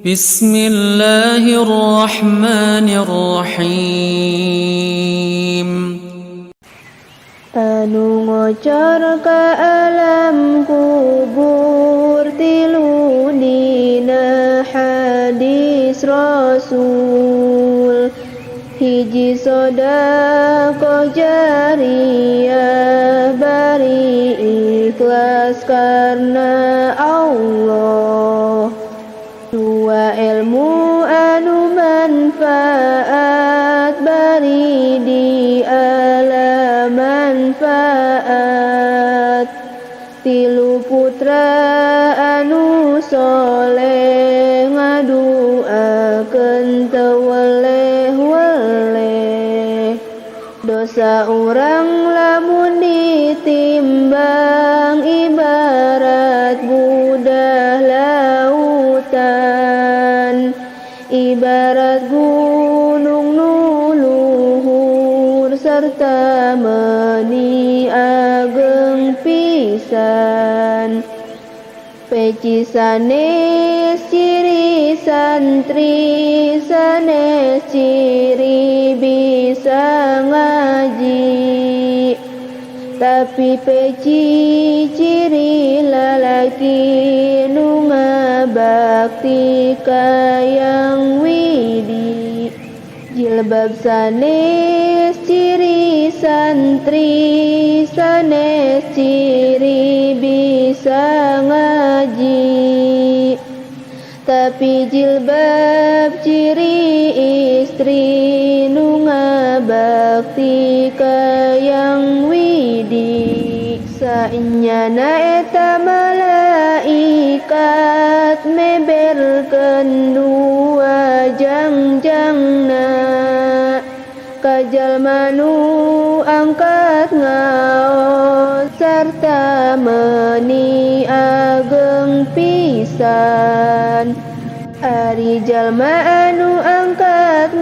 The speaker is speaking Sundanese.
بسم الله الرحمن الرحيم. Anu ngocor ka alam kubur tilu dina hadis Rasul: hiji, sodakoh jariyah bari ikhlas karena Allah; dua, ilmu anu manfaat bari diala manfaat; tilu, putra anu soleh ngaduakeun teu weleh-weleh. Dosa urang lamun ditimbang ibarat budah lautan, ibarat gunung nu luhur serta meuni ageng pisan. Peci sanes ciri santri, sanes ciri bisa ngaji, tapi peci ciri lalaki nu ngabakti ka Yang Widi. Jilbab sanes ciri santri, sanes ciri bisa ngaji, tapi jilbab ciri istri nu ngabakti ka Yang Widi. Saenyana eta malaikat meberkeun dua jangjangna ka jalma nu angkat ngaos sarta meuni ageng pisan. Ari jalma anu angkat